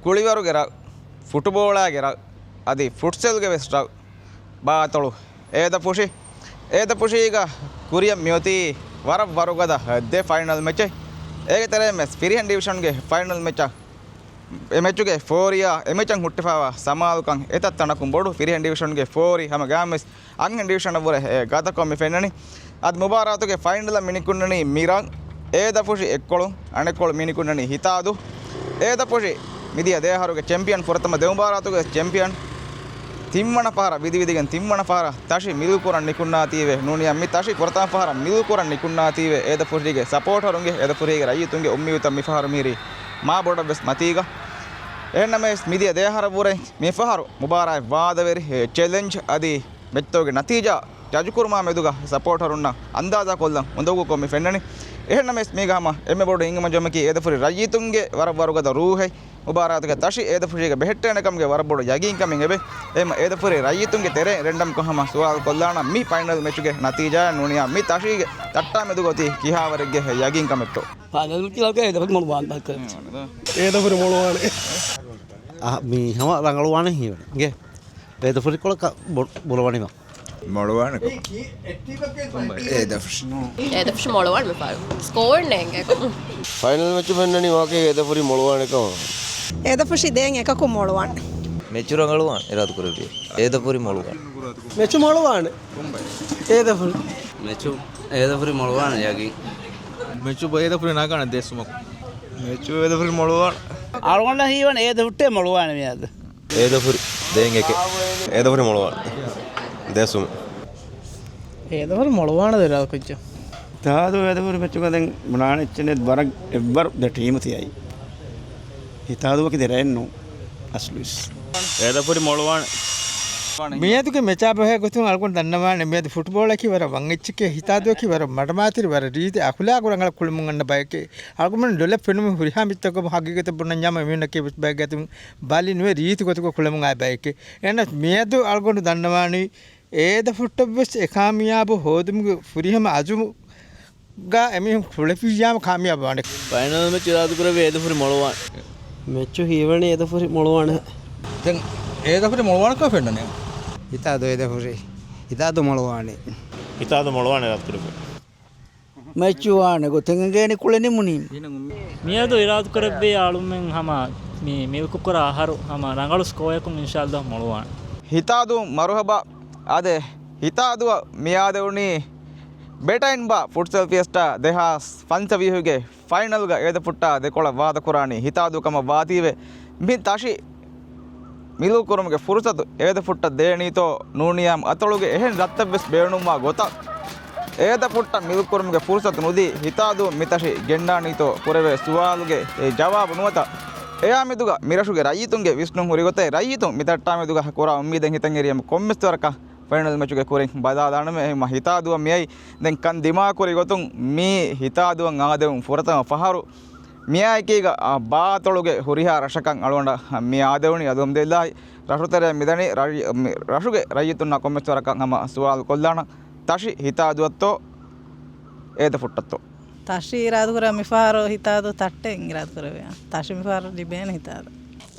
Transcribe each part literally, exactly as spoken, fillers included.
ކުޅިވަރުގެ ރަށް، ފުޓުބޯޅާގެ ރަށް، އަދި ފުޓްސަލްގެ ވެސް ރަށް ބާތޮޅު އޭދަފުށި. އޭދަފުށީގަ ކުރިއަށް މިއޮތީ ވަރަށް ވަރުގަދަ ދެ ފައިނަލް މެޗެއް. އޭގެ ތެރެއިން ވެސް ފިރިހެން ޑިވިޝަންގެ ފައިނަލް މެޗަށް އެ މެޗުގެ ފޯރިއާ އެ މެޗަށް ހުއްޓިފައިވާ ސަމާލުކަން އެތައް ތަނަކުން ބޮޑު. ފިރިހެން ޑިވިޝަންގެ ފޯރި ހަމަ ގާމްވެސް އަންހެން ޑިވިޝަނަށްވުރެ ގަދަކޮށް މި ފެންނަނީ. އަދި މުބާރާތުގެ ފައިނަލަށް މި ނިކުންނަނީ މިރަށް އޭދަފުށި އެއްކޮޅު، އަނެއްކޮޅު މި ނިކުންނަނީ ހިތާދު. އޭދަފުށި މިދިޔަ ދެއަހަރުގެ ޗެމްޕިއަން، ފުރަތަމަ ދެ މުބާރާތުގެ ޗެމްޕިއަން. ތިންވަނަ ފަހަރަށް ވިދިވިދިގެން ތިންވަނަ ފަހަރަށް ތަށި މިލުކުރަން ނިކުންނާތީވެ ނޫނިޔާ މި ތަށި ފުރަތަމަ ފަހަރަށް މިލުކުރަން ނިކުންނާތީވެ އޭދަފުށީގެ ސަޕޯޓަރުންގެ، އޭދަފުށީގެ ރައްޔިތުންގެ އުއްމީދުތައް މިފަހަރު މިހިރީ މާ ބޮޑަށްވެސް މަތީގަ. އެހެންނަމަވެސް މިދިޔަ ދެއަހަރަށްވުރެ މިފަހަރު މުބާރާތް ވާދަވެރި ޗެލެންޖް އަދި މެޗްތަކުގެ ނަތީޖާ ޖަޖުކުރުމާ މެދުގަ ސަޕޯޓަރުންނަށް އަންދާޒާކޮށްލަން އުނދަގޫކޮށް މި ފެންނަނީ. އެހެންނަމަވެސް މީގަ ހަމަ އެންމެ ބޮޑު އިނގިލި މަޖުމަކީ އޭދަފުށި ރައްޔިތުންގެ ވަރަށް ވަރުގަދަ ރޫހެއް މުބާރާތުގެ ތަށި އޭދަފުށީގަ ބެހެއްޓޭނެކަމުގެ ވަރަށް ބޮޑު ޔަގީންކަމެއް އެބެ. އެހެން އޭދަފުށި ރައްޔިތުންގެ ތެރެއިން ރެންޑަމްކޮށް ހަމަ ސުވާލު ކޮށްލާނަން މި ފައިނަލް މެޗުގެ ނަތީޖާ ނޫނިޔާ މި ތަށީގެ ތައްޓާ މެދުގަ އޮތީ ކިހާވަރެއްގެ ޔަގީންކަމެއްތޯ. ފައިނަލް މެޗުގަ އޭދަފުށި މޮޅުވާން ބައްކަ. އޭދަފުށި މޮޅުވާނެ. އަ، މީ ހަމަ ރަނގަޅުވާނެ ހީވަނީ. ގެ. އޭދަފުށި ކޮޅަކަށް ބޮ-، ބުރަވަނީމަ. މޮޅުވާނެ ކޮ. އޭދަފުށި. އޭދަފުށި މޮޅުވާނެ މިފަހަރު. ސްކޯރެއް ނޭނގޭ. ފައިނަލް މެޗު ފެންނަނީ ވާކީ އޭދަފުށި މޮޅުވާނެ ކަމަށް. އޭދަފުށި ދޭން އެކަކު މޮޅުވާނެ. މެޗު ރަނގަޅުވާނެ އިރާދަކުރެއްވިއްޔާ. އޭދަފުށި މޮޅުވާނެ. މެޗު މޮޅުވާނެ. އޭދަފުށި. މެޗު އޭދަފުށި މޮޅުވާނެ ޔަގީން. މެޗު އޭދަފުށި ނަގާނެ ދޭސުމަކު. މެޗު އޭދަފުށި މޮޅުވާނެ. އަޅުގަނޑަށް ހީވަނީ އޭދަފުށި މޮޅުވާނެ މިއަދު. އޭދަފުށި ދޭން އެކެއް. އޭދަފުށި މޮޅުވާނެ. ދޭސުމު. އޭދަފުށި މޮޅުވާނެ ދެރާ ކުއްޖެއް. ހިތާދު އޭދަފުށި މެޗުގަ ދެން ބުނާނެ އެއްޗެއް ވަރަށް އެއްވަރު ދެ ޓީމު ތިއައީ. ހިތާދު ވަކި ދެރައެއްނު. އަސްލުވެސް. އޭދަފުށި މޮޅުވާނެ. މިއަދުގެ މެޗާ ބެހޭ ގޮތުން އަޅުގަނޑު ދަންނަވާނެ މިއަދު ފުޓްބޯޅަކީ ވަރަށް ވަން އެއްޗެކޭ، ހިތާދުއަކީ ވަރަށް މަޑުމައިތިރި، ވަރަށް ރީތި އަޚުލާގު ރަނގަޅަށް ކުޅެމުން އަންނަ ބައެކޭ. އަޅުގަނޑު ލޮލަށް ފެނުމުން ހުރިހާ މިތަކުން ހަގީގަތަށް ބުނަންޏާމަ އެމީހުންނަކީ ވެސް ބައެއްގެ އަތުން ބަލި ނުވެ ރީތި ގޮތުގަ ކުޅެމުން އައި ބައެކޭ. އެހެނަސް މިއަދު އަޅުގަނޑު ދަންނަވާނީ އޭދަފުށަށްވެސް އެ ކާމިޔާބު ހޯދުމުގެ ފުރިހަމަ އަޒުމުގަ އެމީހުން ކުޅެފިއްޔާމަ ކާމިޔާބު ވާނެ. ފައިނަލް މެޗު އިރާދަކުރެއްވި އޭދަފުށި މޮޅުވާނެ. މެޗު ހީވަނީ އޭދަފުށި މޮޅުވާނެ. ދެން އޭދަފުށި މޮޅުވާނެކަމަށް ފެންނަނީ. ހިތާދު އޭދަފުށި. ހިތާދު މޮޅުވާނެ. ހިތާދު މޮޅުވާނެ އިރާދަކުރެއްވި. މެޗު ވާނެ ގޮތެއް އެނގޭނެ ކުޅެނިމުނީ. މިއަދު އިރާދަކުރެއްވި އަޅުމެން ހަމަ މި މިލްކުކުރާ އަހަރު ހަމަ ރަނގަޅު ސްކޯއަކުން އިންޝާﷲ މޮޅުވާނެ. ހިތާދު މަރުހަބާ. އާދެ، ހިތާދުއަށް މިއާދެވުނީ ބެޓައިންބާ ފުޓްސަލް ފިއެސްޓާ ދެހާސް ފަންސަވީހުގެ ފައިނަލްގަ އޭދަފުށްޓާ ދެކޮޅަށް ވާދަކުރާނީ ހިތާދޫ ކަމަށް ވާތީވެ. މި ތަށި މިލުކުރުމުގެ ފުރުސަތު އޭދަފުށްޓަށް ދޭނީތޯ ނޫނިޔާމް އަތޮޅުގެ އެހެން ރަށްތައްވެސް ބޭނުންވާ ގޮތަށް އޭދަފުށްޓަށް މިލުކުރުމުގެ ފުރުސަތު ނުދީ ހިތާދޫ މި ތަށި ގެންނާނީތޯ ކުރެވޭ ސުވާލުގެ އެ ޖަވާބު ނުވަތަ އެއާ މެދުގަ މި ރަށުގެ ރައްޔިތުންގެ ވިސްނުން ހުރި ގޮތެއް ރައްޔިތުން މި ތައްޓާ މެދުގަ ކުރާ އުއްމީދެއް ހިތަށް އެރިޔަމަ ކޮންމެސް ވަރަކަށް ފައިނަލް މެޗުގެ ކުރިން ބަލާލާނަމޭ. އެހެންމަ ހިތާދުއަށް މިއައި ދެން ކަން ދިމާކުރި ގޮތުން މީ ހިތާދުއަށް އާދެވުން ފުރަތަމަ ފަހަރު މިއާއެކީގަ އާ ބާތޮޅުގެ ހުރިހާ ރަށަކަށް އަޅުގަނޑަށް މި އާދެވުނީ. އަލްހަމްދުލިއްލާހި ރަށުތެރެއަށް މިދަނީ ރަށް-، މި ރަށުގެ ރައްޔިތުންނާ ކޮންމެސް ވަރަކަށް ހަމަ ސުވާލު ކޮށްލާނަން. ތަށި ހިތާދުއަށްތޯ އޭދަފުށްޓަށްތޯ؟ ތަށި އިރާދަކުރާ މިފަހަރު ހިތާދު ތައްޓެއް އިރާދަކުރެވޭ. ތަށި މިފަހަރު ލިބޭނެ ހިތާދު.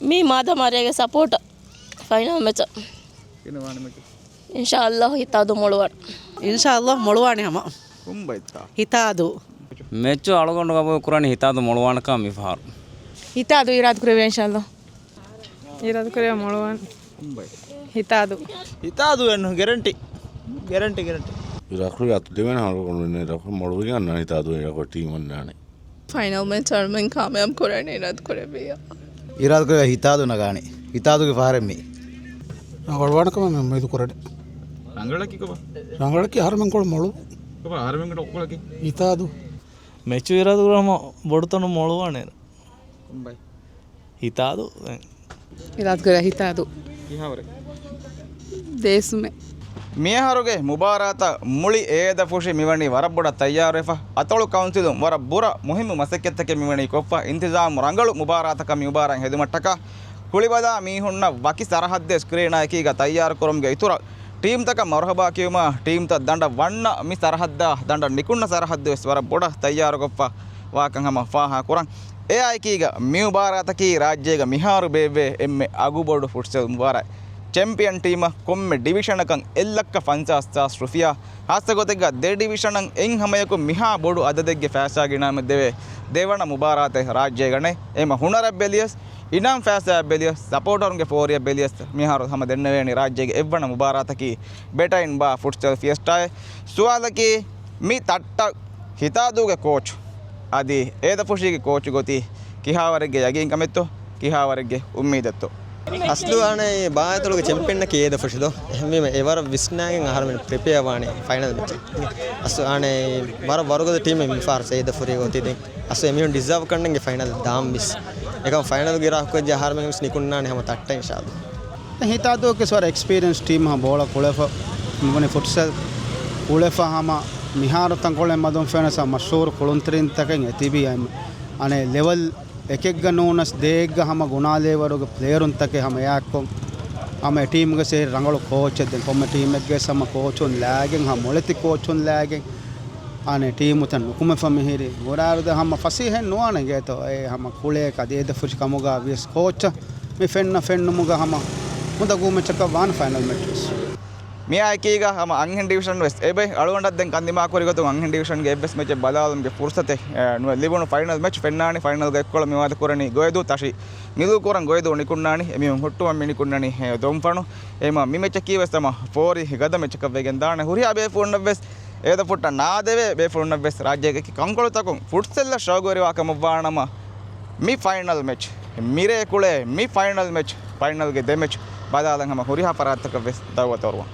މީ މާދަމާރޭގެ ސަޕޯޓަށް ފައިނަލް މެޗަށް. ކިހިނެއް ވާނެ މެޗު؟ އިންޝާﷲ ހިތާދު މޮޅުވާނެ. އިންޝާﷲ މޮޅުވާނެ ހަމަ. ކޮންބައިތާ؟ ހިތާދު. މެޗު އަޅުގަނޑު ގަބޫލު ކުރަނީ ހިތާދު މޮޅުވާނެކަން މިފަހަރު. ހިތާދު އިރާދަކުރެވޭ އިންޝާﷲ. އިރާދަކުރެވޭ މޮޅުވާނެ. ކޮންބައި؟ ހިތާދު. ހިތާދު އެން ގެރެންޓީ. ގެރެންޓީ، ގެރެންޓީ. ރަށުގެ އަތު ދެވޭނެ ހަމަ މޮޅުވިގެން އަންނާނެ ހިތާދު އެއަކޮ ޓީމް އަންނާނެ. ފައިނަލް މެޗް އަޅުމެން ކާމިޔާބު ކުރަނީ އިރާދަކުރެއްވިއްޔާ. އިރާދަކުރެއްވިއްޔާ ހިތާދު ނަގާނެ. ހިތާދުގެ ފަހަރެއް މީ. ރަނގަޅުވާނެ ކަމަށް މި އުއްމީދު ކުރަނީ. ރަނގަޅަކީ ކޮބާ؟ ރަނގަޅަކީ އަހަރުމެން ކޮޅު މޮޅު. ކޮބާ އަހަރުމެން ކޮޅަކީ؟ ހިތާދު. މެޗު އިރާދަކުރާ ހަމަ ބޮޑުތަނުން މޮޅުވާނެ. ކޮންބައި؟ ހިތާދު. އިރާދަކުރާ ހިތާދު. ކިހާވަރެއް؟ ދޭސުމެއް. މިއަހަރުގެ މުބާރާތަށް މުޅި އޭދަފުށި މިވަނީ ވަރަށް ބޮޑަށް ތައްޔާރުވެފަ. އަތޮޅު ކައުންސިލުން ވަރަށް ބުރަ މުހިއްމު މަސައްކަތްތަކެއް މިވަނީ ކޮށްފަ. އިންތިޒާމު ރަނގަޅު މުބާރާތަކަށް މި މުބާރާތް ހެދުމަށްޓަކާ ކުޅިބަލާ މީހުންނަށް ވަކި ސަރަހައްދެއް ސްކްރީނާއެކީގަ ތައްޔާރުކުރުމުގެ އިތުރަށް ޓީމްތަކަށް މަރުހަބާ ކިޔުމާ، ޓީމްތައް ދަނޑަށް ވަންނަ މި ސަރަހައްދާ ދަނޑަށް ނިކުންނަ ސަރަހައްދުވެސް ވަރަށް ބޮޑަށް ތައްޔާރުކޮށްފަ ވާކަން ހަމަ ފާހަގަކުރަން. އެއާއެކީގަ މި މުބާރާތަކީ ރާއްޖޭގަ މިހާރު ބޭއްވޭ އެންމެ އަގުބޮޑު ފުޓްސަލް މުބާރާތް. ޗެމްޕިއަން ޓީމަށް ކޮންމެ ޑިވިޝަނަކަށް އެއްލައްކަ ފަންސާސް ހަޒާރު ރުފިޔާ، ހާއްސަ ގޮތެއްގަ ދެ ޑިވިޝަނަށް އެއްހަމަޔަކު މިހާ ބޮޑު އަދަދެއްގެ ފައިސާގެ އިނާމެއް ދެވޭ ދެވަނަ މުބާރާތެއް ރާއްޖޭގަ ނެތް. އެހެންމަ ހުނަރަށް ބެލިޔަސް، އިނާމް ފައިސާއަށް ބެލިޔަސް، ސަޕޯޓަރުންގެ ފޯރިއަށް ބެލިޔަސް، މިހާރު ހަމަ ދެންނެވޭނީ ރާއްޖޭގެ އެއްވަނަ މުބާރާތަކީ ބެޓައިން ބާ ފުޓްސަލް ފިއެސްޓާއޭ. ސުވާލަކީ، މި ތައްޓަށް ހިތާދޫގެ ކޯޗު އަދި އޭދަފުށީގެ ކޯޗު ގޮތީ ކިހާވަރެއްގެ ޔަގީންކަމެއްތޯ، ކިހާވަރެއްގެ އުއްމީދެއްތޯ؟ އަސްލު އާނެ ބާއްތަޅުގެ ޗެމްޕިއަންއަކީ އޭދަފުށިދޯ. އެހެންވީމަ އެވަރަށް ވިސްނާގެން އަހަރުމެން ޕްރިޕެއާ ވާނެ ފައިނަލް މެޗަށް. އަސްލު އާނެ ވަރަށް ވަރުގަދަ ޓީމެއް މިފަހަރު އޭދަފުށީ ގޮތީ ދެން. އަސްލު އެމީހުން ޑިޒާވް ކަންނެންގެ ފައިނަލް ދާން ވިސް. އެކަމް ފައިނަލްގެ ރާހުކޮށްޖެ އަހަރުމެން ވިސް ނިކުންނާނެ ހަމަ ތައްޓަށް އިންޝާﷲ. ހިތާދޫއަކީ ވަރަށް އެކްސްޕީރިއަންސް ޓީމް ހަމަ ބޯޅަ ކުޅެފަ، މިވަނީ ފުޓްސަލް ކުޅެފަ ހަމަ މިހާރު ތަންކޮޅެއް މަދުން ފެނަސް ހަމަ މަޝްހޫރު ކުޅުންތެރިންތަކެއް އެތިބީ އަނެ ލެވެލް އެކެއްގަ ނޫނަސް ދޭއްގަ ހަމަ ގުނާލޭވަރުގެ ޕްލޭޔަރުންތަކެއް ހަމަ އެއާއެއްކޮށް ހަމަ އެ ޓީމްގެ ސޭރި ރަނގަޅު ކޯޗެއް ދެން ކޮންމެ ޓީމެއްގެ ހަމަ ކޯޗުން ލާގެން ހަމަ މޮޅެތި ކޯޗުން ލާގެން އަނެ ޓީމުތައް ނުކުމެފަ މިހިރީ. ހުރާރުދަ ހަމަ ފަސޭހައެއް ނުވާނެ ގޭތޯ އެ ހަމަ ކުޅޭ ކަދޭދަފުށި ކަމުގަ ވިޔަސް ކޯޗަށް މި ފެންނަ ފެންނުމުގަ ހަމަ ހުނދަ ގޫމެޗަކަށް ވާން ފައިނަލް މެޗް ވެސް. މިއާއެކީގަ ހަމަ އަންހެން ޑިވިޝަން ވެސް އެބަ އަޅުގަނޑަށް ދެން ކަންދިމާކުރި ގޮތުން އަންހެން ޑިވިޝަންގެ އެއްވެސް މެޗެއް ބަލާލުމުގެ ފުރުސަތެއް، އެ، ނުވެ ލިބުނު ފައިނަލް މެޗް ފެންނާނީ ފައިނަލްގަ އެއްކޮޅަށް މިވާދަ ކުރަނީ ގޮއިދޫ ތަށި މިލޫކުރަން ގޮއިދޫ ނިކުންނާނީ އެމީހުން ހުއްޓުވަން މި ނިކުންނަނީ، އެ، ދޮންފަނު. އެމަ މި މެޗަކީ ވެސް ހަމަ ފޯރި ގަދަ މެޗަކަށް ވެގެން ދާނެ. ހުރިހާ ބޭފުޅުންނަށް ވެސް އޭދަފުށަށް ނާދެވޭ ބޭފުޅުންނަށް ވެސް ރާއްޖޭގެ ކަންކޮޅުތަކުން ފުޓްސަލްއަށް ޝައުގުވެރިވާ ކަމަށްވާނަމަ، މި ފައިނަލް މެޗް، މިރޭ ކުޅޭ މި ފައިނަލް މެޗް، ފައިނަލްގެ ދެ މެޗް ބަލާލަން ހަމަ ހުރިހާ ފަރާތްތަކަށް ވެސް ދައުވަތު އޮރުވަން.